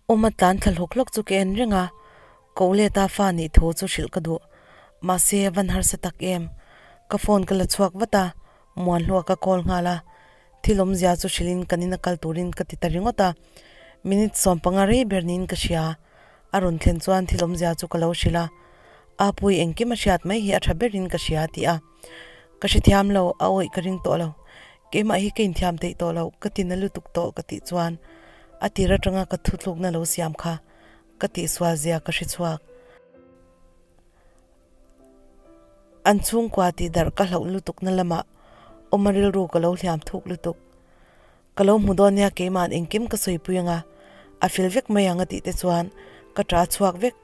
Awma tlan thla hlawk hlawk chu ka en reng a, ko leta fa nih thu chu hrilh ka duh. Mahse, van harsa tak em? Ka phone ka la chhuak vat a, Muanhlua ka call nghal a, thil awmzia chu hrilhin kan ina kal turin ka ti ta ringawt a, minute 15 rei ber niin ka hria. A rawn thlen chuan thil awmzia chu ka lo hrilh a, Apui engkim a hriat mai hi a tha berin ka hria a ti a. Ka hrethiam lo, a awih ka ring tawh lo. Keimah hi ka inthiam theih tawh lo, ka tina lutuk tawh ka tih chuan a tir atanga ka thuthlukna lo siam kha ka tihsual zia ka hre chhuak. An chhungkua tih darh ka hlauh lutukna lamah awma rilru ka lo hliam thuk lutuk. Ka lo hmu dawn nia keima'n engkim ka sawipui anga a fel vek mai ang a tih te chuan ka ṭa chhuak vek.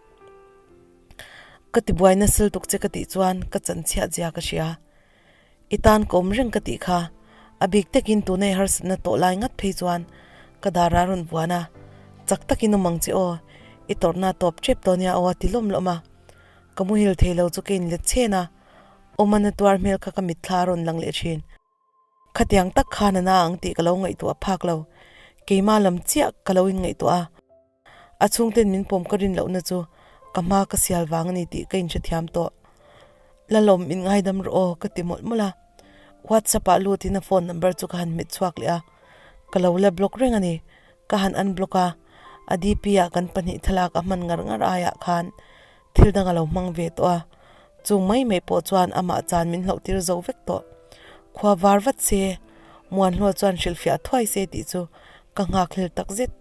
Ka tibuai nasa lutuk che ka tih chuan ka chanchhiat zia ka hria. I tan ka awm reng ka tih kha a bik takin tuna i harsatna tawh lai ngat phei chuan ka dar a rawn vuan a, chak takin awm ang che aw, i tawrhna tawp tep tawh nia aw a ti lawm lawm a. Ka muhil thei lo chu ka inlet chhen a, awmana tuar hmel kha ka mitthla a rawn lang leh thin. Khatiang tak khan a na ang tih ka lo ngaihtuah phak lo, keimah lam chiah ka lo inngaihtuah a, a chhungten min pawm ka rin lohna chu ka hma ka sial vang a ni tih ka inhrethiam tawh. Lalawm min ngaidam rawh aw ka ti mawlh mawlh a, WhatsApp ah lutin a phone number chu ka han hmet chhuak leh a, ka lo la block reng a ni, ka han unblock a, a DP ah kan pahnih thlalak a hman ngar ngar aiah khan Thil dang a lo hmang ve tawh a, chung mai mai pawh chuan amah chan min hlauh tir zo vek tawh. Khua var vat se, Muanhlua chuan hrilhfiah thuai se tih chu ka nghak hlel tak zet.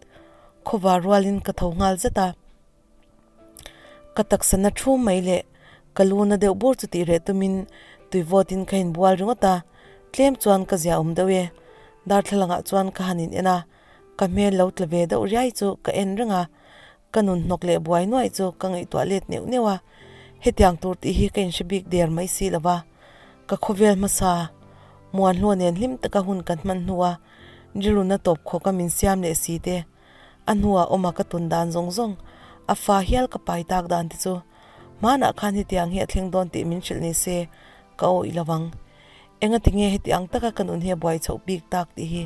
Khaw var rualin ka tho nghal zet a, ka taksa na thu mai leh ka lu na deuh bur chu tih reh tumin tui vawtin ka inbual ringawt a, tlem chuan ka zia awm deuh e. Darthlalangah chuan ka han in en a, ka hmel lo tla ve deuh riai chu ka en reng a, Ka nun hnawk leh buai nuaih chu ka ngaihtuah let neuh neuh a, hetiang tur tih hi ka inhre bik der mai si lo va, ka khawvel hmasa Muanhlua nen hlim taka hun kan hman hnua rilruna tawp khawka min siam leh si te, a hnuah awma ka tun dan zawng zawng, a fa hial ka pai tak dan te chu hmanah khan hetiang hi a thleng dawn tih min hrilh ni se ka awih lo vang. Engati nge hetiang taka ka nun hi a buai chhoh bik tak tih hi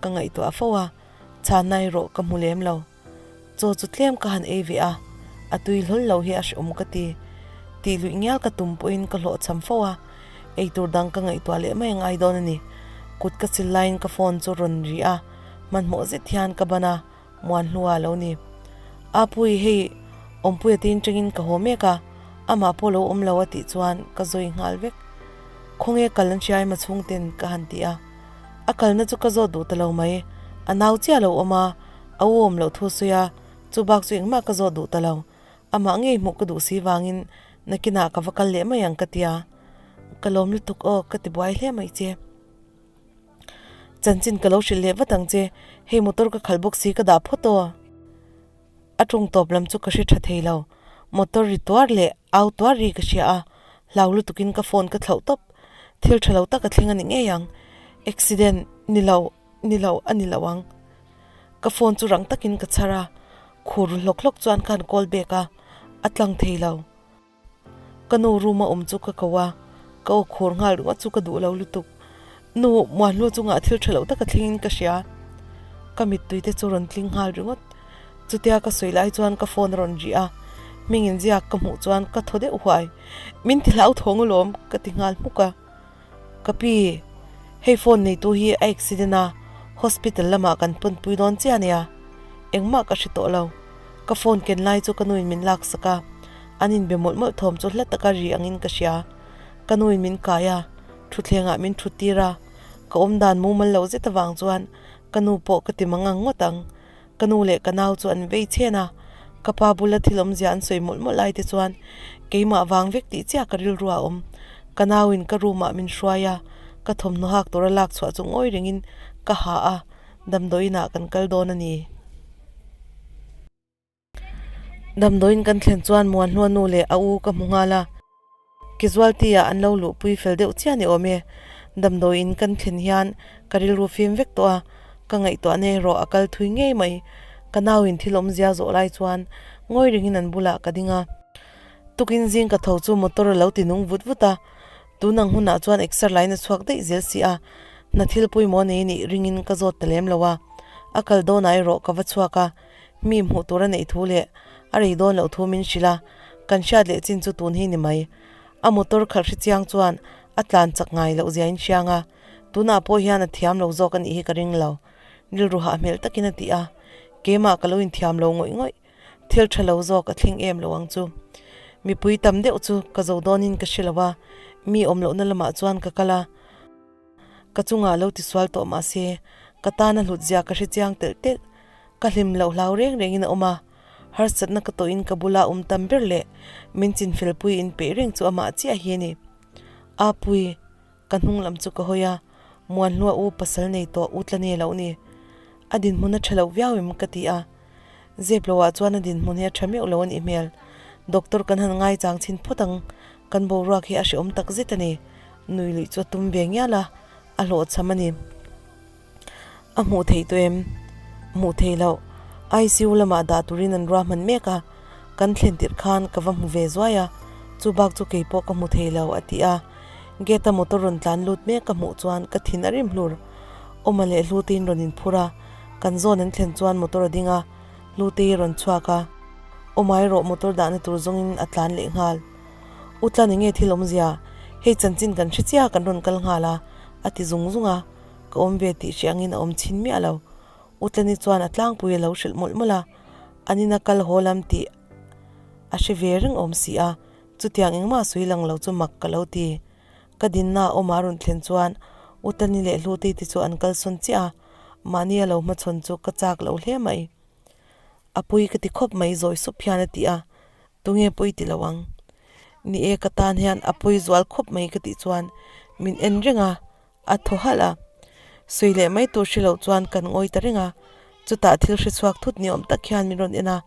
ka ngaihtuah fo a, chhanna erawh ka hmu lem lo. Chaw chu tlem ka han ei ve a, a tui hlawl lo hi a hreawm ka ti. Tih luih ngial ka tum pawhin ka hlawhchham fo a, eitur dang ka ngaihtuah leh mai angai dawn a ni. Kut ka sil laiin ka phone chu rawn ri a, hmanhmawh zet hian ka ban a, Muanhlua a lo ni. Apui, hei Awmpuia te inṭangin ka haw mek a, amah pawh lo awm lo a tih chuan ka zawi nghal vek. Khawnge kal an hria emaw chhungten ka han ti a, a kalna chu ka zawt duh ta lo mai, a nau chiah lo awm a, A u awm loh thu sawi a, chu bak chu engmah ka zawt duh ta lo. Amah ngei hmuh ka duh si vangin nakinah ka va kal leh mai ang ka ti a. Ka lawm lutuk aw, ka ti buai hle mai che. Chanchin ka lo hrilh leh vat ang che, hei motor ka khalh bawk si ka dah phawt aw. A ṭawng tawp lam chu ka hre ṭha thei lo. Motor ri tuar leh au tuar ri ka hria a, hlau lutukin ka phone ka thlauh tawp. Thil ṭha lo tak a thleng a ni ngei ang. Accident ni lo. Ni lo, a ni lo ang. Ka phone chu rang takin ka chhar a, khur hlawk hlawk chuan ka han call back a, a tlang thei lo. Ka nu room a awm chu ka ko a, ka aw khur nghal ringawt chu ka duh lo lutuk. Nu, Muanhlua chungah thil tha lo taka thlengin ka hria. Ka mittui te chu rawn tling nghal ringawt. Chutia ka sawi lai chuan ka phone a rawn ri a, hming inziak ka hmuh chuan ka thaw deuh huai. Min ti hlauthawng alawm, ka ti nghal hmuk a. Ka pi, hei phone neitu hi a accident a, hospital lamah kan pawnpui dawn chiah ania, engmah ka hre tawh lo. Ka phone ken lai chu ka nuin min laksak a, an inbe mawlh mawlh thawm chu hla taka ri angin ka hria. Ka nuin min kai a, thutthlengah min thut tir a, ka awmdan mumal loh zet avang chuan ka nu pawh ka ti mang ang ngawt ang. Ka nu leh ka nau chu an vei chhen a, ka pa bula thil awmzia an sawi mawlh mawlh lai te chuan keimah vang vek tih chiah ka rilru a awm. Ka nauin ka room ah min hruai a, ka thawmhnaw hak tura lak chhuah chu ngawi rengin ka ha a, damdawiin ah kan kal dawn a ni. Damdawiin kan thlen chuan Muanhlua nu leh a u ka hmu nghal a. Casualty ah an lo luhpui fel deuh chiah ni awm e. Damdawiin kan thlen hian ka rilru fim vek tawh a, ka ngaihtuahna erawh a kal thui ngei mai. Ka nauin thil awmzia zawh lai chuan ngawi ringin an bulah ka ding a. Tukin zing ka tho chu motor a lo ti nung vut vut a, tun ang hunah chuan exer line a chhuak daih zel si a, hna thil pawimawh nei nih ringin ka zawt ta lem lo a. A kal dawnah erawh ka va chhuak a. Mi hmuh tur a neih thu leh a rei dawn loh thu min hrilh a, kan hriat leh chin chu tun hi ni mai. A motor khalh hre chiang chuan a tlan chak ngai loh zia in hriang a, tunah pawh hian a thiam lo zawk a nih hi ka ring lo. Rilru hah hmel takin a ti a, keimah ka lo inthiam lo ngawih ngawih. Thil tha lo zawk a thleng em lo ang chu. Mipui tam deuh chu ka zo dawnin ka hre lo a, mi awm lohna lamah chuan ka kal a. Ka chungah lo tisual tawh mah se, ka tana hlut zia ka hre chiang telh telh. Ka hlim loh hlau reng rengin a awm a, harsatna ka tawhin ka bula awm tam ber leh min chinfelpui inpeih reng chu amah chiah hi a ni. Apui, ka hnung lam chu ka hawi a, Muanhlua u pasal nei tawh u tla ne loh ni. A dinhmun a tha loh viau em ka ti a. Zep loah chuan a dinhmun hi a tha meuh lo a nih hmel. Doctor kan han ngaichang chhin phawt ang, kan boruak hi a hrehawm tak zet a ni. Nui luih chu a tum ve ngial a, a hlawhchham a ni. A hmuh theih tawh em? Hmuh theih loh. ICU lamah dah turin an ruahman mek a, kan thlen tirh khan ka va hmu ve zuai a, chu bak chu kei pawh ka hmu thei lo, a ti a. Gate-a motor rawn tlan lut mek ka hmuh chuan ka thin a rim hlur. Awma leh Hluteiin rawn inphur a, kan zawn an thlen chuan motor a ding a, Hlutei a rawn chhuak a. Awma erawh motor dahna tur zawngin a tlan leh nghal. U Tlan enge thil awmzia? Hei chanchin kan hre chiah kan rawn kal nghal a, a ti zung zung a. Ka awm ve tih hre angin a awm chhin miah lo. U Tlani chuan a tlangpui a lo hrilh mawlh mawlh a, an ina kal haw lam tih a hre ve reng awm si a, chutiang engmah sawi lang lo chu mak ka lo ti. Ka dinna a awm a rawn thlen chuan U Tlani leh Hlutei te chu an kalsawn chiah a, mahni a lo hmachhawn chu ka chak lo hle mai. A pui ka ti khawp mai zawi sup hian a ti a, Tunge pawi ti lo ang? Ni e, ka tan hian a pawi zual khawp mai ka tih chuan min en reng a, a thaw halh a. Sawi leh mai tur hre loh chuan kan ngawi ta reng a, chutah thil hre chhuak thut ni awm tak hian min rawn en a,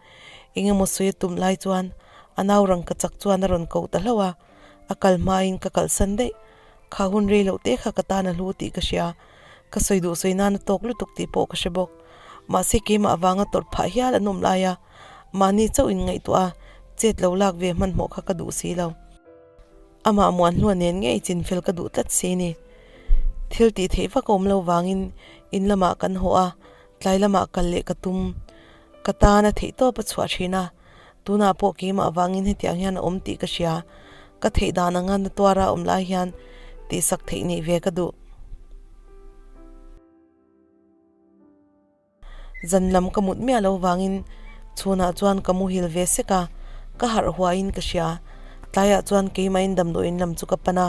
eng emaw sawi a tum lai chuan a nau rang ka chak chuan a rawn ko ta hlauh a, a kal hmain ka kalhsan daih. Kha hun rei loh te kha ka tan a hlu tih ka hria. Ka sawi duh sawi nan a tawk lutuk tih pawh ka hre bawk. Mahse keimah avanga tawrh phah hial an awm lai a, mahni chauh in ngaihtuah a, chet lo lak ve hmanhmawh kha ka duh si lo. Amah Muanhlua nen ngei chinfel ka duh tlat si ni. Thil tih theih vak a awm lo vangin in lamah kan haw a, tlai lamah kal leh ka tum. Ka tan a theih tawp a chhuah thin a, tunah pawh keimah vangin hetiang hian a awm tih ka hria. Ka theih dan anga na tuara awm lai hian tihsak theih nih ve ka duh. Zan lam ka mut miah lo vangin chhunah chuan ka muhil ve sek a, ka harh huaiin ka hria. Tlaiah chuan keimahin damdawiin lam chu ka pan a,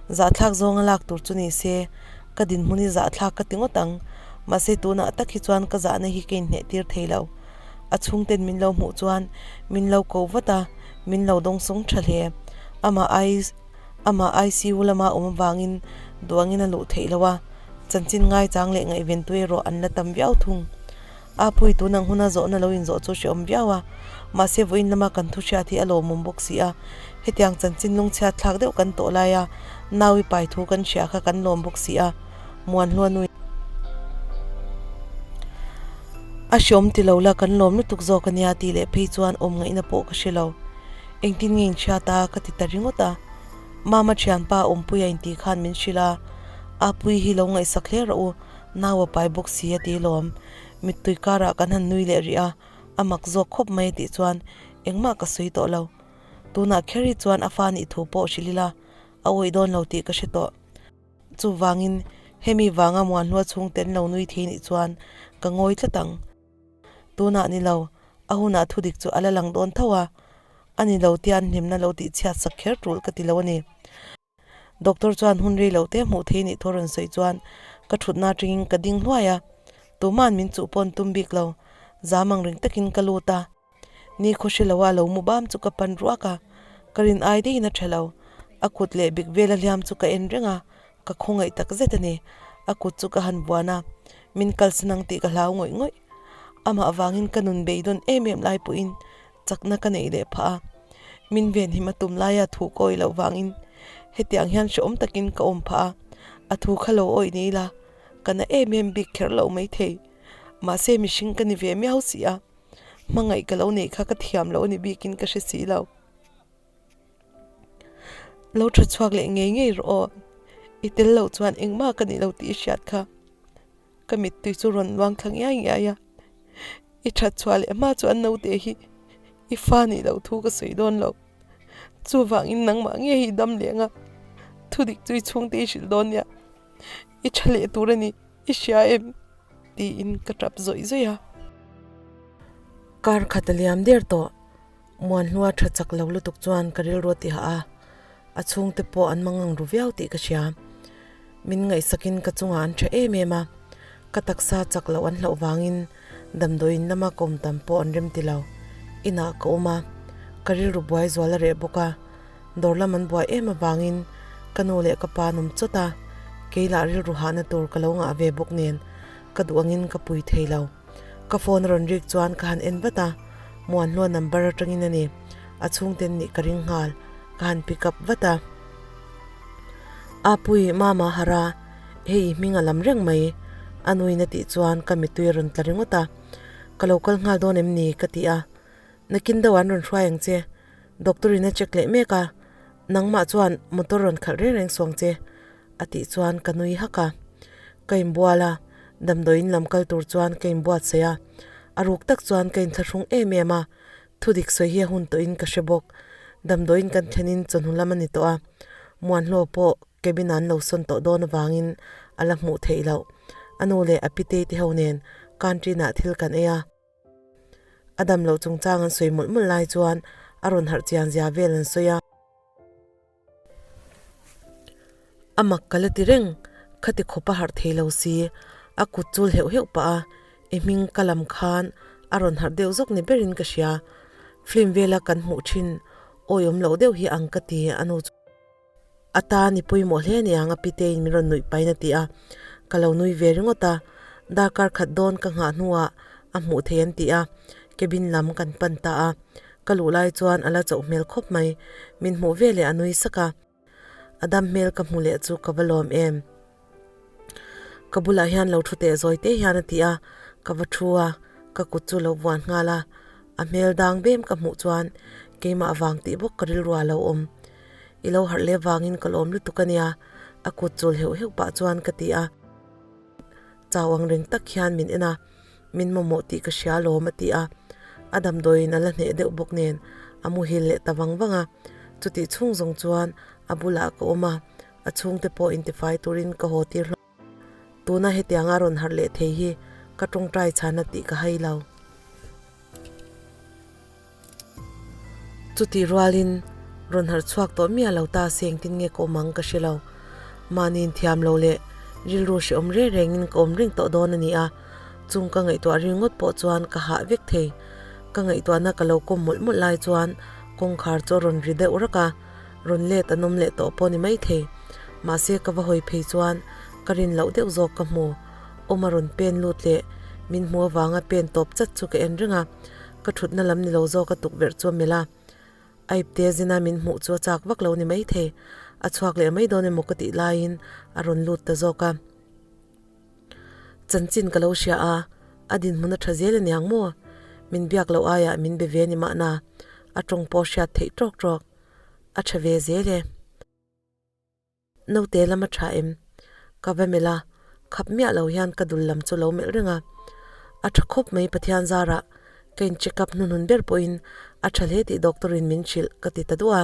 zahthlak zawnga lak tur chu ni se ka dinhmun hi zahthlak ka ti ngawt ang. Mahse tunah tak hi chuan ka zahna hi ka inhneh tir thei lo. A chhungten min lo hmuh chuan min lo ko vat a, min lo dawngsawng tha hle. Amah ai Amah ICU lama awm avangin duangin a luh theih loh a, chanchin ngaichang leh ngaihventu erawh an la tam viau thung. A pui tun ang huna zawhna lo inzawh chu hrehawm viau a, mahse vawiin lama kan thu hriat hi a lawmawm bawk si a, hetiang chanchin lungchhiat thlak deuh kan tawh lai a, nau i pai thu kan hria kha kan lawm bawk si a, Muanhlua nu in a hrehawm ti lo la kan lawm lutuk zawk a nia tih leh phei chuan awm ngaihna pawh ka hre lo. Engtin nge inhriat a? ka ti ta ringawt a. Mama thianpa Awmpuia intih khan min hrilh a, Apui hi lo ngaihsak hle rawh u, nau a pai bawk si a ti lawm. Mittui karah kan han nui leh rih a, a mak zawk khawp mai a tih chuan engmah ka sawi tawh lo. Tunah kher hi chuan a fa nih thu pawh hrilh ila a awih dawn lo tih ka hre tawh. Chuvangin hemi vanga Muanhlua chhungten lo nui thei nih chuan ka ngawi tlat ang. Tunah ni lo, a hunah thudik chu a la lang dawn tho a, a ni lo tia an hlimna lo tih chhiat sak kher tul ka ti lo a ni. Doctor chuan hun rei lo te hmuh thei nih thu a rawn sawi chuan ka thutna atangin ka ding hluai a, tuma'n min chuh pawn tum bik lo, zam ang ring takin ka lut a. Ni khaw hre loa lo mu bam chu ka pan ruak a, ka rin ai deihin a tha lo. A kut leh bik vela hliam chu ka en reng a, ka khawngaih tak zet a ni. A kut chu ka han buan a, min kalsan ang tih ka hlau ngawih ngawih. Amah vangin ka nun beidawn em em lai pawhin chakna ka neih leh phah a, min venhim a tum laia thu ka awih loh vangin hetiang hian hrehawm takin ka awm phah a, a thu kha lo awih ni ila ka na em em bik kher lo maithei. Mahse mihring ka ni ve miau si a. Hmangaih ka lo neih kha ka thiam loh a ni bikin ka hre si lo. Lo tha chhuak leh ngei ngei rawh aw, i tel loh chuan engmah ka nih lo tih i hriat kha. Ka mittui chu rawn luang thla ngiai ngiai a. I that chhuah leh hma chuan naute hi i fa nih loh thu ka sawi dawn lo. Chuvangin nangmah nge hi dam leh anga thudik chu i chhungte i hrilh dawn nia. I tha leh tur a ni, i hria em? tiin ka tap zawih zawih a. Kar khat a liam der tawh. Muanhlua tha chak lo lutuk chuan ka rilru a ti hah a, a chhungte pawh an mangang ru viau tih ka hria. Min ngaihsakin ka chungah an tha em em a, ka taksa chak loh an hlauh vangin damdawiin lama ka awm tam pawh an rem ti lo. Inah ka awm a, ka rilru buai zual a reh bawk a, dawr lam an buai em avangin ka nu leh ka pa an awm chawt a, kei lah rilru hahna tur ka lo ngah ve bawk nen ka duh angin ka pui thei lo. Ka phone a rawn rik chuan ka han en vat a, Muanhlua number atangin a ni, a chhungten nih ka ring nghal, ka han pick up vat a. Apui, Mama Hara, hei i hming a lam reng mai, a nuin a tih chuan ka mittui a rawn tla ringawt a, Ka lo kal nghal dawn em ni? ka ti a, Nakin deuh an rawn hruai ang che, doctor in a check leh mek a, nangmah chuan motor rawn khalh reng reng suang che, a tih chuan ka nui hak a. Ka inbual a, damdawiin lam kal tur chuan ka inbuatsaih a, a ruk tak chuan ka inthlahrung em em a, thudik sawi hi a hun tawhin ka hre bawk. Damdawiin kan thlenin chawhnu lam a ni tawh a, Muanhlaw pawh cabin ah an lo sawn tawh dawn avangin a la hmuh theih loh. A nu leh a pitei te ho nen canteen ah thil kan ei a. A dam loh chungchang an sawi mawlh mawlh lai chuan a rawn harh chian zia vel an sawi a. A mak ka la ti reng, khati khawp a harh thei lo si, a kut chul heuh heuh pah a, i hming ka lam khan a rawn harh deuh zawk ni berin ka hria. Film vela kan hmuh thin awiawm loh deuh hi ang ka ti a nu chu. A tan i pawimawh hle aniang a pitein min rawn nuih pahin a ti a, ka lo nui ve ringawt a, darkar khat dawn ka nghah hnuah a hmuh thei an ti a, cabin lam kan pan ta a, ka luh lai chuan a la chauh hmel khawp mai, min hmuh veleh a nui sak a, a dam hmel ka hmu leh chu ka va lawm em. Ka bulah hian lo thu teh zawi te hian a ti a, ka va thu a, ka kut chu lo vuan nghal a, a hmel dang bem ka hmuh chuan keimah vang tih bawk ka rilru a lo awm. I lo harh leh vangin ka lawm lutuk a nia, a kut chul heuh heuh pah chuan ka ti a. Chau ang reng tak hian min en a, min mamawh tih ka hria alawm a ti a, a damdawiin a la hneh deuh bawk nen a muhil leh ta vang vang a, chutih chhung zawng chuan a bulah ka awm a, A chhungte pawh intifai turin ka haw tir hlawm. Tuna hetianga rawn harh leh thei hi ka tawngtai chhana tih ka hai lo. Chutih rualin rawn harh chhuak tawh miah lo ta se engtin nge ka awm ang ka hre lo. Mahni inthiam lo leh rilru hrehawm reng rengin ka awm reng tawh dawn a ni a, chung ka ngaihtuah ringawt pawh chuan ka hah vek thei. Ka ngaihtuahna ka lo kawm mawlh mawlh lai chuan kawngkhar chu a rawn ri deuh rak a. Rawn let an awm leh tawh pawh ni maithei. Mahse ka va hawi phei chuan ka rin loh deuh zawk ka hmu. Awm a rawn pen lut leh min hmu avanga pen tawp chat chu ka en reng a. Ka thutna lam ni lo zawk a tukverh chu a melh a. A ipte zina min hmuh chu a chak vak lo ni maithei. A chhuak leh mai dawn emaw ka tih laiin a rawn lut ta zawk a. Chanchin ka lo hria a, a dinhmun a tha zel aniang maw? Min biak loh aiah min be ve ni mahna a tawng pawh hriat theih tawk tawk. A tha ve zel e. Naute lam a tha em? Ka va melh a, khap miah lo hian ka dul lam chu lo melh reng a. A tha khawp mai Pathian zarah ka in check up hnuhnun ber pawhin a tha hle tih doctor in min hrilh ka ti ta duh a.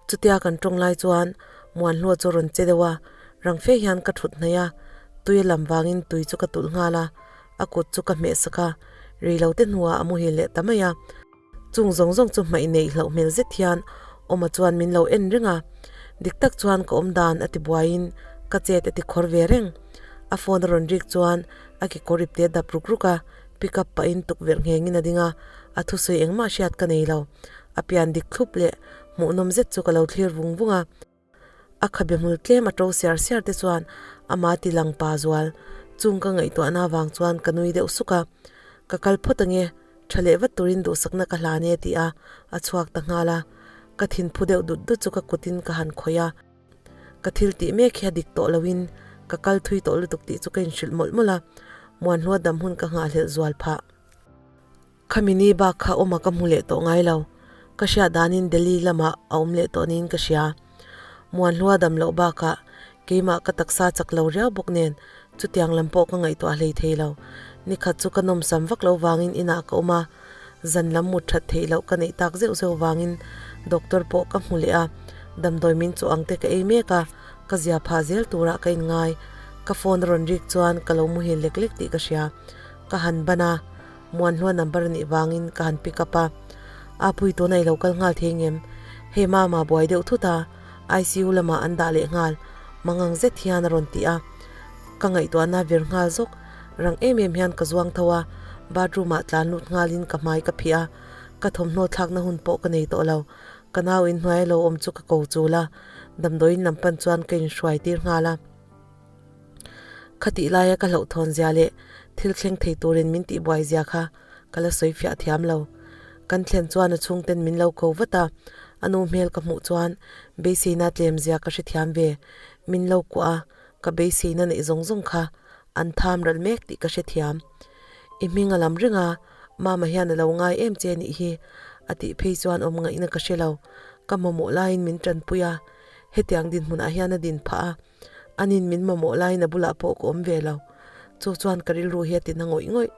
Chutia kan tawng lai chuan Muanhlua chu a rawn che deuh a, rang fe hian ka thut hnaih a, tui a lam vangin tui chu ka tulh nghal a, a kut chu ka hmeh sak a, rei lo te hnuah a muhil leh ta mai a. Chung zawng zawng chu hmaih neih hlauh hmel zet hian Awma chuan min lo en reng a, dik tak chuan ka awm dan a ti buaiin ka chet a ti khawr ve reng. A phone a rawn rik chuan a kekawr ipte a dap ruk ruk a, pick up pahin tukverh nghengin a ding a, a thusawi engmah hriat ka nei lo. A pian dik thlup leh hmuhnawm zet chu ka lo thlir vung vung a. A khabe hmul tlem a to siar siar te chuan ama ti lang pa zual. Chung ka ngaihtuahna avang chuan ka nui deuh suk a. Ka kal phawt ange, tha leh vat turin duhsakna ka hlan e ti a, a chhuak ta nghal a. Ka thin phu deuh dut dut chu ka kutin ka han khawih a. Ka thil tih mek hi a dik tawh loin ka kal thui tawh lutuk tih chu ka inhrilh mawlh mawlh a. Muanhlua dam hun ka nghahhlelh zual phah. Khami ni bak kha awma ka hmu leh tawh ngai lo. Ka hriat danin Delhi lamah a awm leh tawh niin ka hria. Muanhlua dam loh bakah keimah ka taksa chak lo riau bawk nen chutiang lam pawh ka ngaihtuah hlei thei lo. Nikhat chu ka nawmsam vak lo vangin inah ka awm a, zan lam mut that theih loh ka neih tak zeuh zeuh vangin doctor pawh ka hmu leh a, damdawi min chu ang te ka ei mek a, ka zia phah zel turah ka inngai. Ka phone a rawn rik chuan ka lo muhil lek lek tih ka hria. Ka han ban a, Muanhlua number a nih vangin ka han pick up a, Apui tuna i lo kal nghal thei ngem? Hei mama buai deuh thut a, ICU lamah an dah leh nghal, mangang zet hian a rawn ti a. Ka ngaihtuahna vir nghal zawk, rang em em hian ka zuang tho a, bathroom ah tlan lut nghalin ka hmai ka phih a, ka thawmhnaw thlakna hun pawh ka nei tawh lo, ka nau inhnuai a lo awm chu ka ko chul a, damdawiin lam pan chuan ka inhruai tir nghal a. Khatih laia ka hlauhthawn zia leh thil thleng thei turin min tihbuai zia kha ka la sawi fiah thiam lo. Kan thlen chuan a chhungten min lo ko vat a, a nu hmel ka hmuh chuan beiseina tlem zia ka hrethiam ve. Min lo kuah a, ka beiseina neih zawng zawng kha an tham ral mek tih ka hrethiam. I hming a lam reng a, Mama hian a lo ngai em che nih hi a tih phei chuan awm ngaihna ka hre lo. Ka mamawh laiin min tanpui a, hetiang dinhmunah hian a din phah a. Anin min mamawh laiin a bulah pawh ka awm ve lo. Chu chuan ka rilru hi a ti na ngawih ngawih.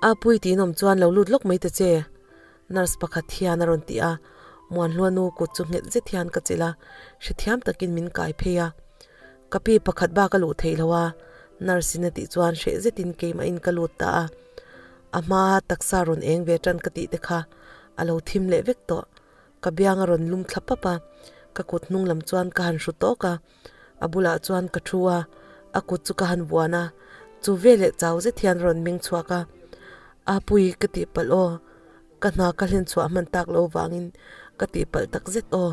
Apui tiin awm chuan lo lut lawk mai ta che, nurse pakhat hian a rawn ti a. Muanhlua nu kut chu nghet zet hian ka chelh a, hrethiam takin min kai phei a. Ka pi pakhat bak a luh theih lo a, nurse in a tih chuan hreh zetin keimahin ka lut ta a. A hmaa taksa rawn eng ve tan ka tih te kha a lo thim leh vek tawh. Ka biang a rawn lum thla pap a, ka kut hnung lam chuan ka han hru tawk a, a bulah chuan ka thu a, a kut chu ka han vuan a, chu veleh chau zet hian a rawn meng chhuak a, Apui ka tihpalh aw, ka hna ka hlen chhuah hman tak lo vangin ka tihpalh tak zet aw,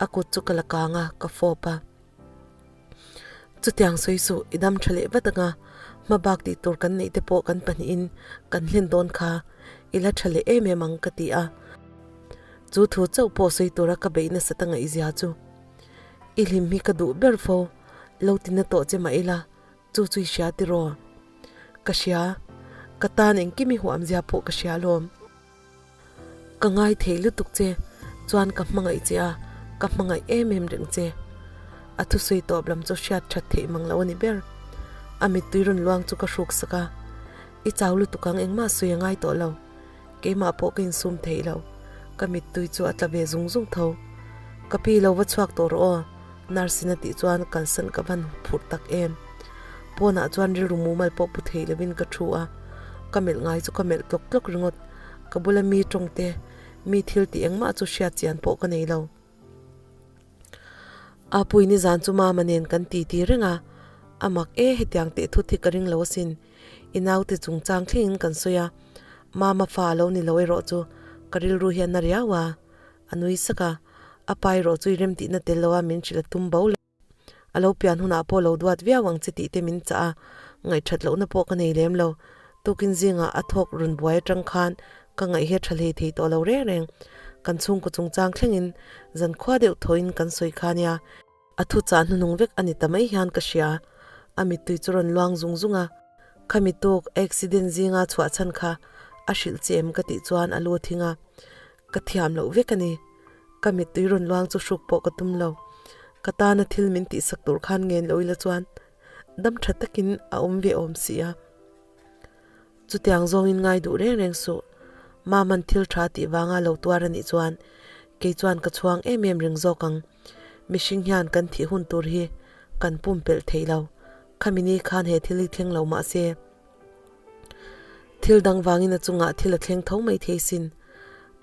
a kut chu ka la kang a, ka fawp a. Chutiang sawi suh, i dam tha leh vat anga, hma bak tih tur kan neih te pawh kan pahnihin kan hlen dawn kha, i la tha leh em em ang ka ti a. Chu thu chauh pawh sawi tura ka beih nasa ta ngaihzia chu. I hlim hi ka duh ber fo, lo ti na tawh che mah ila, chu chu i hria tiraw? Ka hria, ka tan engkim i huamzia pawh ka hria alawm. Ka ngai thei lutuk che, chuan ka hmangaih che a, ka hmangaih em em reng che. A thusawi tawp lam chu hriat that theih mang lo a ni ber. A mittui rawn luang chu ka hruk sak a, I chau lutuk ang engmah sawi a ngai tawh lo, keimah pawh ka insum theih lo, ka mittui chu a tla ve zung zung tho. Ka pi lo va chhuak tawh rawh aw. Nurse in a tih chuan kalsan ka van phurh tak em. Pawnah chuan rilru mumal pawh pu thei lovin ka thu a, ka melh ngai chu ka melh tlawk tlawk ringawt. Ka bula mi tawng te, mi thil tih engmah chu hriat chian pawh ka nei lo. Apui nizan chu mama nen kan ti ti reng a, a mak e hetiang teh thut hi ka ring lo asin. I naute chungchang thlengin kan sawi a, mama fa a lo ni lo erawh chu ka rilru hian a riau a. A nui sak a, a pa erawh chu i remtihna tel lo a min hrilh a tum bo lo. A lo pian hunah pawh lo duat viau ang che tih te min chah a, ngaihthat lohna pawh ka nei lem lo. Tukin zingah a thawk run buai atang khan ka ngaih hi a tha hlei thei tawh lo reng reng. Kan chhungkaw chungchang thlengin zankhua deuh thawhin kan sawi kha nia. A thu chah hnuhnung vek a ni ta mai hian ka hria. A mittui chu rawn luang zung zung a. Khami tuk accident zinga chhuah chhan kha a hrilh che em ka tih chuan a lu a thing a. Ka thiam loh vek a ni. Ka mittui rawn luang chu hruk pawh ka tum lo. Ka tana thil min tihsak tur khan ngen lo ila chuan dam tha takin a awm ve awm si a. Chutiang zawngin ngai duh reng reng suh. Maman thil tha tih vanga lo tuar a nih chuan kei chuan ka chhuang em em reng zawk ang. Mihring hian kan thih hun tur hi kan pumpelh thei lo. Khami ni khan he thil hi thleng lo mah se. Thil dang vangin a chungah thil a thleng tho mai thei sin.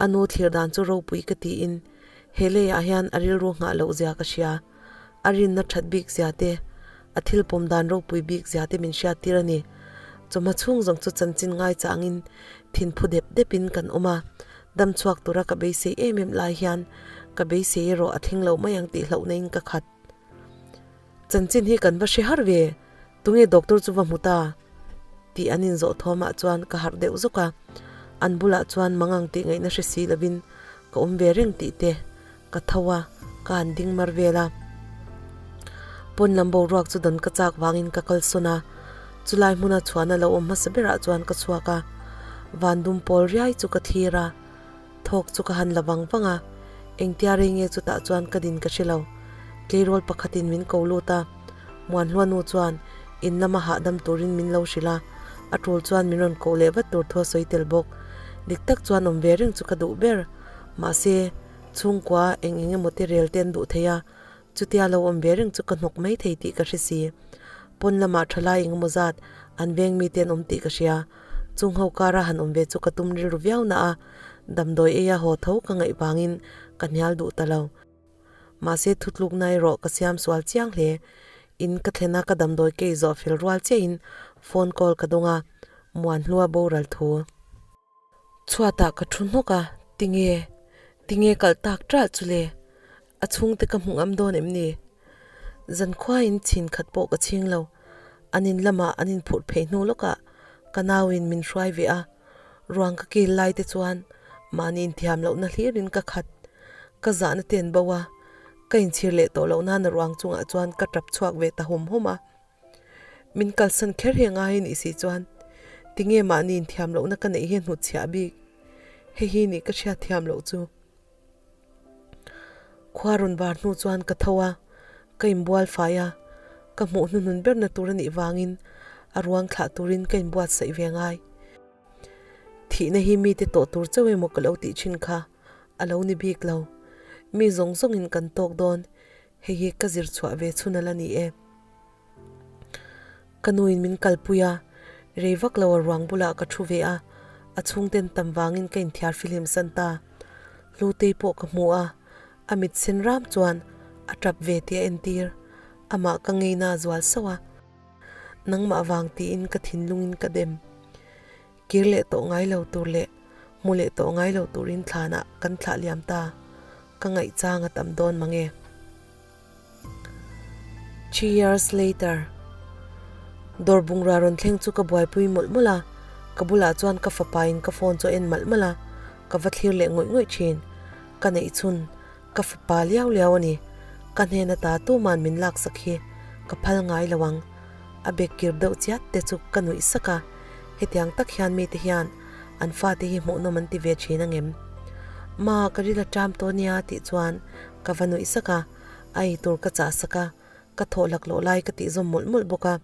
A nu thlir dan chu ropui ka tiin he leiah hian a rilru nghah loh zia ka hria. A rinna that bik zia te, a thil pawm dan ropui bik zia te min hriat tir a ni. Chawhma chhung zawng chu chanchin ngai changin thin phu dep depin kan awm a. Dam chhuak tura ka beisei em em lai hian ka beisei erawh a thleng lo mai ang tih hlauhna in ka khat. Chanchin hi kan va hre har ve, tunge doctor chu va hmu ta? tih an inzawh thawmah chuan ka harh deuh zawk a, an bulah chuan mangang tih ngaihna hre si lovin ka awm ve reng tih te ka tho a, ka han ding mar vel a. Pawn lam boruak chu dawn ka chak vangin ka kalsawn a, chulai hmuna chhuahna lo awm hmasa berah chuan ka chhuak a, van dum pawl riai chu ka thlir a. Thawk chu ka han la vang vang a, engtia rei nge chutah chuan ka din ka hre lo. Tleirawl pakhatin min ko lut a, Muanhlua nu chuan In lama hahdam turin min lo hrilh a, a tul chuan min rawn koh leh vat tur thu a sawi tel bawk. Dik tak chuan awm ve reng chu ka duh ber. Mahse, chhungkua eng eng emaw te rel te an duh thei a, chutia lo awm ve reng chu ka hnawk mai thei tih ka hre si. Pawn lamah thalai eng emaw zat an veng mite an awm tih ka hria. Chung ho kara han awm ve chu ka tum rilru viau na a, damdawi eia haw tho ka ngaih vangin ka hnial duh ta lo. Mahse thutlukna erawh ka siam sual chiang hle. In ka thlen a ka damdawi kei zawh fel rual chiahin phone call ka dawng a, Muanhlua boral thu. Chhuatah ka thu hnawk a, tinge, tinge kalh tak ṭalh chu le? A chhungte ka hmu ngam dawn em ni? Zankhuain chhin khat pawh ka chhing lo. An in lamah an inphurh phei hnu lawkah ka nauin min hruai ve a, ruang ka kil lai te chuan mahni inthiam lohna hlirin ka khat. Ka zahna te an bo a, ka inchhir leh tawh loh nana ruang chungah chuan ka tap chhuak ve ta hawm hawm a. Min kalsan kher hi a ngai a nih si chuan tinge mahni inthiam lohna ka neih hi a hnutchhiah bik? Hei hi nih ka hriatthiam loh chu. Khua rawn var hnu chuan ka tho a, ka inbual fai a, ka hmuh hnuhnun berna tur a nih vangin a ruang thlah turin ka inbuatsaih ve ngai. Thihna hi mite tawh tur chauh emaw ka lo tih thin kha a lo ni bik lo. Mi zawng zawngin kan tawk dawn, hei hi ka zir chhuah ve chhun a la ni e. Ka nuin min kalpui a, rei vak lo a ruang bulah ka thu ve a, a chhungten tam vangin ka inthiar fihlim san ta. Hlutei pawh ka hmu a, a mit sen ram chuan a tap ve tih a entir. Amah ka ngeina a zual sauh a, nangmah vang tiin ka thinlungin ka dem. Kir leh tawh ngai lo tur leh hmu leh tawh ngai lo turin thlanah kan thlah liam ta, ka ngaihchang a tam dawn mange. Three years later, Dawr bungrua rawn thleng chu ka buaipui mawlh mawlh a, ka bulah chuan ka fapa in ka phone chu a en malh malh a, ka va thlir leh ngawih ngawih thin. Ka neih chhun, ka fapa liau liau a ni. Ka hnen ata tuman min laksak hi ka phal ngai lo ang. A bek kir deuh chiat te chu ka nuih sak a, hetiang tak hian mite hian an fate hi hmuhnawm an ti ve thin angem? Ma, ka ril a ṭam tawh nia tih chuan Ka va nuih sak a, a ei tur ka chah sak a, ka thawh laklawh lai ka tih zawm mawlh mawlh bawk a,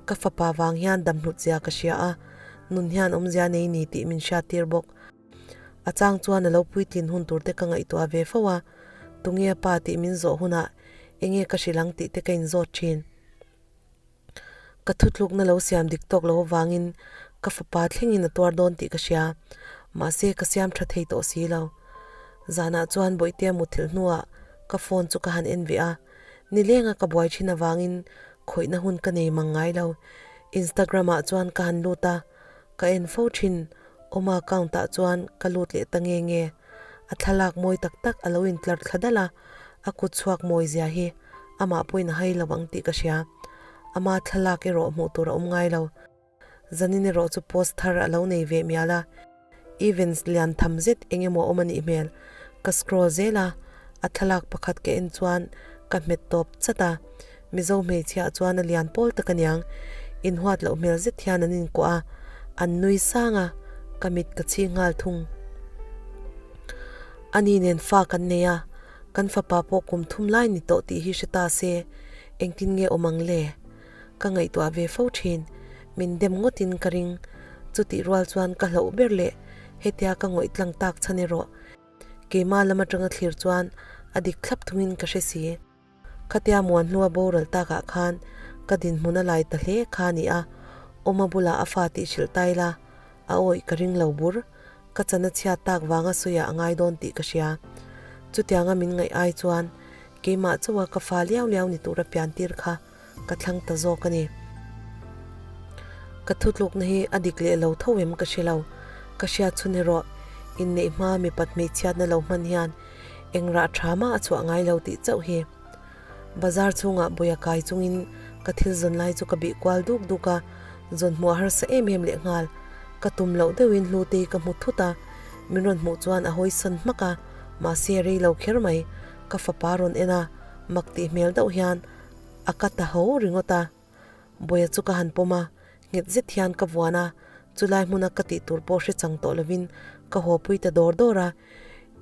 ka fapa vang hian dam hlut zia ka hria a, nun hian awmzia nei ni tih min hriat tir bawk. A chang chuan a lo puitlin hun tur te ka ngaihtuah ve fo a, tunge a pa tih min zawh hunah enge ka hrilh ang tih te ka inzawt thin. Ka thutlukna lo siam dik tawk lo avangin ka fapa thlengin a tuar dawn tih ka hria, mahse ka siam tha thei tawh si lo. Zanah chuan Bawihtea muthilh hnuah ka phone chu ka han en ve a, nilenga ka buai thin avangin khawihna hun ka nei mang ngai lo. Instagram ah chuan ka han lut a, ka en fo thin, Awma account ah chuan ka lut leh ta nge nge. A thlalak mawi tak tak a lo intlar thla dalh a, a kut chhuak mawi zia hi amah pawhin a hai lo ang tih ka hria. Ama thlalak erawh hmuh tur a awm ngai lo. Zanin erawh chu post thar a lo nei ve mial a, events lian tham zet eng emaw a awm a nih hmel. Ka scroll zel a, a thlalak pakhat ka en chuan ka hmet tawp chat a. Mizo hmeichhia chuan a lian pawl tak aniang, inhuat loh hmel zet hian an inkuah a, an nui sang a, ka mit ka chhi nghal thung. Ani nen fa kan nei a, kan fapa pawh kum thum lai ni tawh tih hi hre ta se, engtin nge awm ang le? Ka ngaihtuah ve fo thin, min dem ngawtin ka ring. Chutih rual chuan ka hlauh ber leh hetia ka ngawih tlang tak chhan erawh keimah lam atanga thlir chuan a dik thlap thungin ka hre si. Khatia muan hnua boral takah khan ka dinhmun a lai ta hle kha a ni a, Awma bulah a fa tih hrilh ta ila, a awih ka ring lo bur. Ka chan a chhiat tak vanga sawiah a ngai dawn tih ka hria. Chutianga min ngaih ai chuan keimah chauha ka fa liau liau ni tura pian tir kha ka thlang ta zawk a ni. Ka thutlukna hi a dik leh lo tho em ka hre lo. Ka hriat chhun erawh inneih hma mipat hmeichhiatna lo hman hian Eng rah tha mah a chhuah ngai lo tih chauh hi. Bazar chhungah buia kai chungin ka thil zawn lai chu ka bih kual duk duk a, zawn hmuh a harsa em em leh nghal. Ka tum loh deuhin Hlutei ka hmu thut a, min rawn hmuh chuan a hawisawn hmak a, mahse rei lo kher mai. Ka fapa rawn en a, mak tih hmel deuh hian a ka ta ho ringawt a. Buia chu ka han pawm a, nghet zet hian ka vuan a, chulai hmuna ka tih tur pawh hre chang tawh lovin ka haw pui ta dawr dawr a,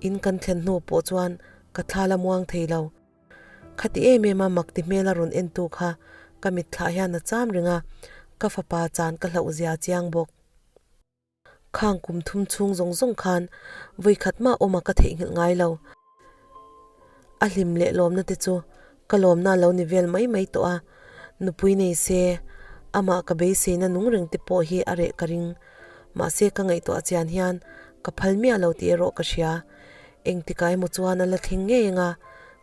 in kan thlen hnu pawh chuan ka thla la muang thei lo. Khati em em a mak ti hmel a rawn en tu kha Ka mitthlah hian a cham reng a, ka fapa chan ka hlauh zia chiang bawk. Khang kum thum chhung zawng zawng khan vawi khat mah awma ka theihnghilh ngai lo. A hlim leh lawmna te chu ka lawmna lo ni vel mai mai tawh a, nupui nei se amah ka beiseina nung reng te pawh hi a reh ka ring. Mahse ka ngaihtuah chian hian ka phal miah lo tih erawh ka hria. Engtikah emaw chuan a la thleng ngei anga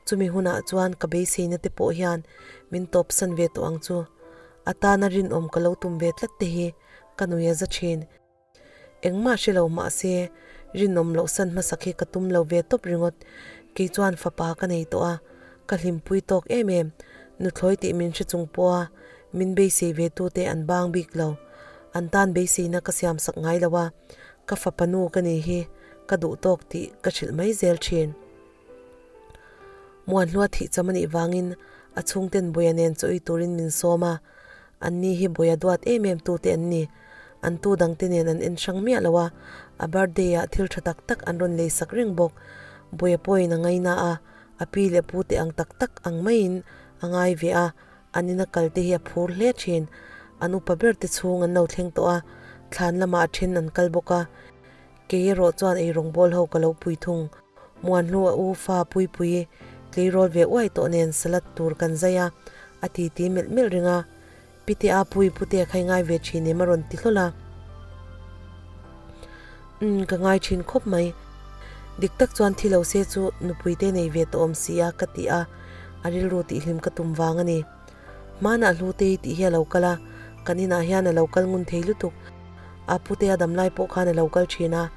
chumi hunah chuan ka beiseina te pawh hian min tawpsan ve tawh ang chu. A tana rinawm ka lo tum ve tlat te hi ka nui a za thin. Engmah hre lo mahse rinawm loh san hmasak hi ka tum lo ve tawp ringawt. Kei chuan fapa ka nei tawh a, ka hlimpui tawk em em. Nuthlawi tih min hre chung pawha min beisei ve tute an bang bik lo. An tan beiseina ka siam sak ngai lo a, ka fapa nu ka ni hi ka duh tawk tih ka hrilh mai zel thin. Muanhlua thih cham a nih vangin a chhungten Buia nen chaw ei turin min sawm a, Anni hi Buia duat em em tute an ni. An tu dangte nen an en hrang miah lo a, a birthday ah thil tha tak tak an rawn lei sak reng bawk. Buia pawhin a ngaina a, a pi leh pu te ang tak tak ang maiin a ngai ve a, an ina kal te hi a phur hle thin. An upa ber te chhung an lo thleng tawh a, thlan lamah a then an kal bawk a. Kei erawh chuan ei rawngbawl ho ka lo pui thung. Muanhlu a u fa Puipui tleirawl ve uai tawh nen salad tur kan zai a, a titi melh melh reng a. Pite a Pui Pute kha i ngai ve thin em a rawn ti hlawl a. Umm ka ngai thin khawp mai. Dik tak chuan thi lo se chu nupui te nei ve tawh awm si a ka ti a, a rilru tihhlim ka tum vang a ni. Hmanah Hlutei tih hi a lo kal a, kan inah hian a lo kal ngun thei lutuk. A Putea damlai pawh khan a lo kal thin a,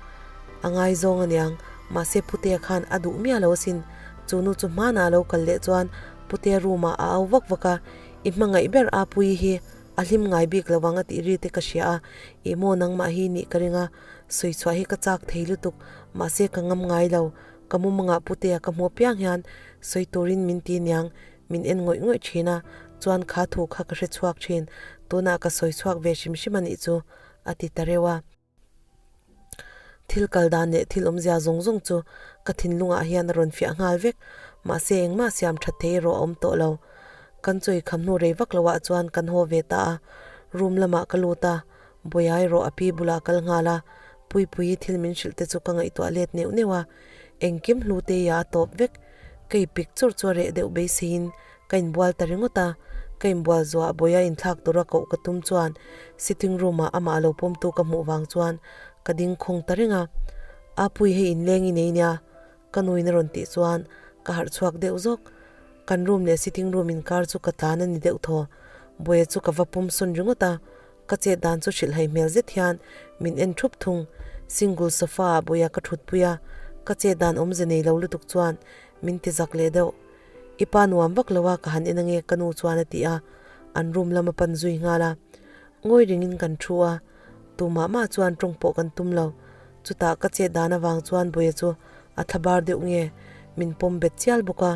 a ngaizawng aniang. Mahse Putea khan a duh miah lo asin. Chu nu chu hmanah a lo kal leh chuan Putea room ah a au vak vak a, I hmangaih ber a Puii hi a hlim ngai bik lo ang a tih ri te ka hria a, ih maw nangmah hi nih ka ring a, sawi chhuah hi ka chak thei lutuk, mahse ka ngam ngai lo. Ka mumangah Putea ka hmuh apiang hian sawi turin min ti niang. Min en ngawih ngawih thin a, chuan kha thu kha ka hre chhuak thin, tunah ka sawi chhuak ve hrim hrim a nih chu, a ti ta reuh a. Thil kal dan leh thil awmzia zawng zawng chu ka thinlungah hian a rawn fiah nghal vek, mahse engmah siam that thei erawh a awm tawh lo. Kan chawi kham hnu rei vak loah chuan kan haw ve ta a, room lamah ka lut a, Bawia erawh a pi bulah kal nghal a, Puipuii thil min hrilh te chu ka ngaihtuah let neuh neuh a, Engkim hlu te ia a tawp vek. Ka i pik chur chu a reh deuh beiseiin ka inbual ta ringawt a. Ka inbual zuah Bawia inthlak tura koh ka tum chuan sitting room ah amah lo pawmtu ka hmuh vang chuan ka ding khawng ta reng a. Apui hei inleng i nei nia ka nuin a rawn tih chuan ka harh chhuak deuh zawk. Kan room leh sitting room inkar chu ka tlan a ni deuh thaw. Bawia chu ka va pawm sawn ringawt a. Ka chet dan chu hrilhhai hmel zet hian min en thup thung. Single sofa ah buia ka thutpui a, ka chet dan awmze nei lo lutuk chuan min ti zak leh deuh. I pa nuam vak lo a ka han en ange ka nu chuan a ti a, an room lam a pan zui nghal a. Ngawi ringin kan thu a, tumah mah chuan tawng pawh kan tum lo. Chutah ka chet dan avang chuan buia chu a thlabar deuh nge min pawm bet chial bawk a.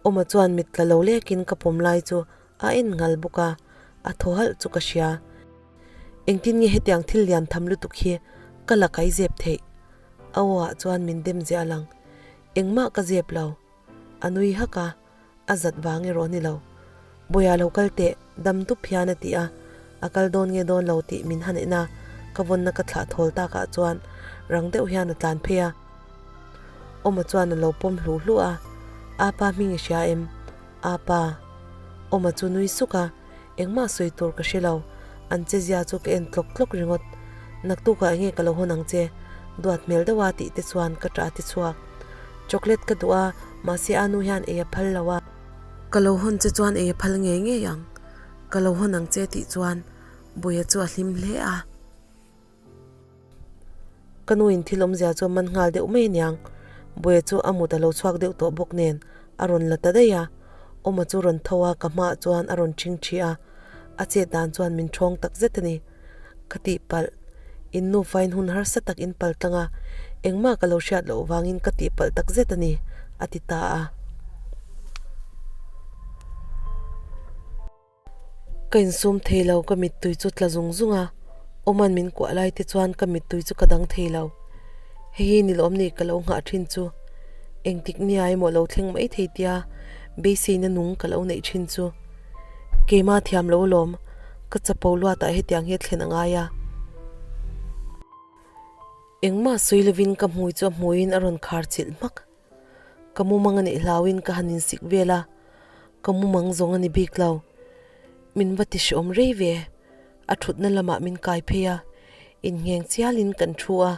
Awma chuan mit tla lo lekin ka pawm lai chu A en ngal bawk a, a thaw halh chu ka hria. Engtin nge hetiang thil lian tham lutuk hi ka la kai zep theih? A aw ah chuan min dem ziah lang. Engmah ka zep lo. A nui hak a, a zat vang erawh ni lo. Bawia lo kal teh, dam dup hian a ti a, a kal dawn nge dawn lo tih min han en a, ka vawnna ka thlah thawl takah chuan rang deuh hian a tlan phei a. Awma chuan a lo pawm hlu hlu a, Apa hming i hria em? Apa. Awma chu nui suk a, engmah sawi tur ka hre lo, an che zia chu ka en tlawk tlawk ringawt. Naktukah enge ka lo hawn ang che? Duat hmel deuh a tih te chuan ka ṭah ti chhuak. Chocolate ka duh a, mahse a nu hian ei a phal lo a. Ka lo hawn che chuan ei a phal ngei ngei ang, ka lo hawn ang che tih chuan Buia chu a hlim hle a. Ka nu in thil awmzia chu a man nghal deuh mai aniang. Buaia chu a mut a lo chhuak deuh tawh bawk nen a rawn la ta daih a. Awma chu rawn tho a, ka hmaah chuan a rawn ṭhing ṭhi a. A chet dan chuan min ṭhawng tak zet a ni. Ka tihpalh. In nufa in hun harsa tak in pal tlang a, engmah ka lo hriat loh vangin ka tihpalh tak zet a ni, a ti ta a. Ka insum thei lo, ka mittui chu tla zung zung a, Awman min kuah lai te chuan ka mittui chu ka dang thei lo. Hei hi nilawm ni ka lo nghah thin chu, engtik nia emaw lo thleng mai thei tia beiseina nung ka lo neih thin chu. Keimah thiam lo alawm, ka chapo luatah hetiang hi a thlen a ngai a. Engmah sawi lovin ka hmui chu a hmuiin a rawn khar chilh hmak. Ka mumang a nih hlauin ka han insik vel a, ka mumang zawng a ni bik lo. Min va ti hreawm rei ve, a thutna lamah min kai phei a, inngheng chialin kan thu a.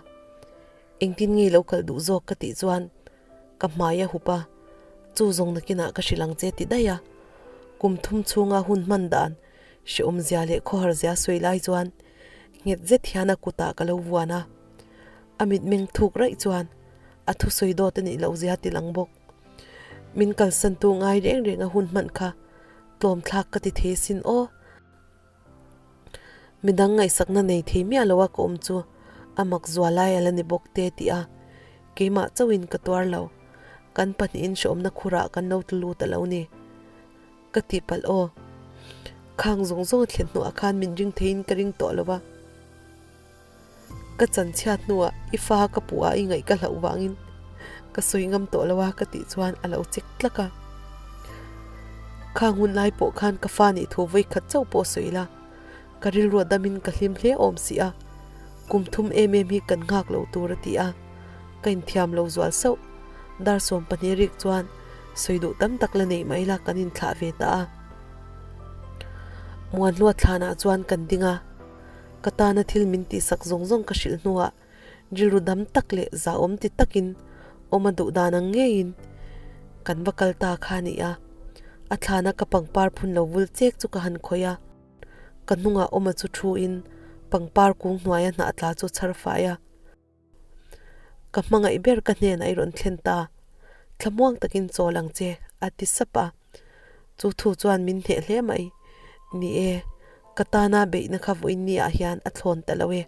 Engtin nge lo kal duh zawk ka tih chuan ka hmai a hup a, chu zawng nakinah ka hrilh ang che ti daih a. Kum thum chhunga hun hman dan hreawmzia leh khawharzia sawi lai chuan nghet zet hian a kutah ka lo vuan a, a mitmeng thuk raih chuan a thusawi dawt a nih loh zia ti lang bawk. Min kalsantu ngai reng reng a hun hmanh kha tlawm thlak ka ti thei sin aw. Midang ngaihsakna nei thei miah lo a ka awm chu a mak zual lai a la ni bawk te tih a, keimah chauhin ka tuar lo. Kan pahnihin hreawmna khurah kan lo tlu lut a lo ni. Ka tihpalh aw. Khang zawng zawng a thlen hnuah khan min ring theiin ka ring tawh lo va. Ka chanchhiat hnuah i fa ka puh a i ngaih ka hlauh vangin ka sawi ngam tawh lo a ka tih chuan a lo chek tlak a. Khang hun lai pawh khan ka fa nih thu vawi khat chauh pawh sawi la, ka rilru a damin ka hlim hle awm si a, kum thum em em hi kan nghak lo tur a ti a, ka inthiam lo zual sauh. Dar 12 rik chuan sawi duh tam tak la neih mai la kan inthlah ve ta a. Muanhlua thlanah chuan kan ding a. Ka tana thil min tihsak zawng zawng ka hrilh hnuah rilru dam tak leh zahawm ti takin awm a duh dan ang ngeiin kan va kal ta kha a ni a. A thlana ka pangpar phun lo vul chek chu ka han khawih a, ka hnungah awma chu thuin pangpar kung hnuaia hnah tla chu chhar fai a. Ka hmangaih ber ka hnenah i rawn thlen ta, thlamuang takin chawl ang che, a ti sap a. Chu thu chuan min hneh hle mai. Ni e, ka tana beihna kha vawiin ni ah hian a thlawn ta lo e.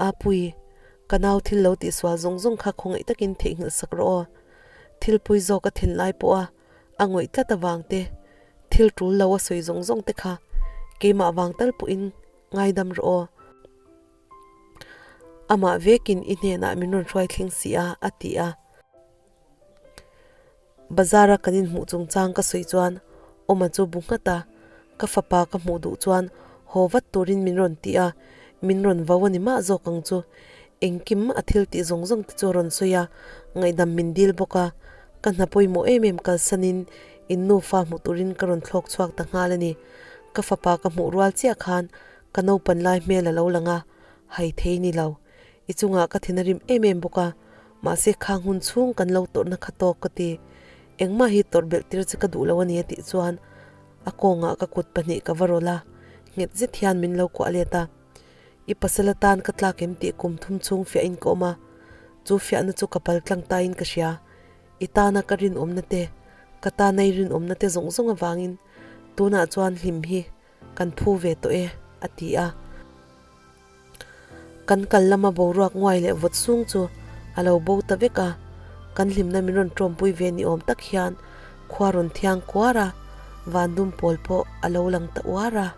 Apui, ka nau thil lo tihsual zawng zawng kha khawngaih takin theihnghilh sak rawh aw. Thil pui zawk a thin lai pawha a ngawih tlat avang te, thil tul lo a sawi zawng zawng te kha keimah vang tal pawhin ngaidam rawh aw. Amah vekin i hnenah min rawn hruai thleng si a, a ti a. Bazar-a kan inhmuh chungchang ka sawi chuan Awma chu bu nghat a, ka fapa ka hmuh duh chuan haw vat turin min rawn ti a, min rawn vo a ni mah zawk ang chu. Engkim a thil tih zawng zawng te chu a rawn sawi a, ngaihdam min dil bawk a, ka hna pawimawh em em kalsanin in nufa hmuh turin ka rawn thlawk chhuak ta nghal a ni. Ka fapa ka hmuh rual chiah khan Ka naupan lai hmel a lo lang a, hai thei ni lo. I chungah ka thin a rim em em bawk a, mahse khang hun chhung kan lo tawrhna kha tawk ka ti. Engmah hi tawrh belh tir che ka duh lo a ni a tih chuan a kawngah ka kut pahnih ka va rawlh a, nghet zet hian min lo kuah let a. I pasal atan ka tlak em tih kum thum chhung fiahin ka awm a, chu fiahna chu ka pal tlang tain ka hria. I tana ka rinawmna te, ka tana i rinawmna te zawng zawng avangin tunah chuan hlim hi Kan phu ve tawh e, a ti a. Kan kal lama boruak nguai leh vawt sung chu a lo bo ta vek a, kan hlimna min rawn tawmpui ve ni awm tak hian khua rawn thiang kuar a, van dum pawl pawh a lo lang ta uar a.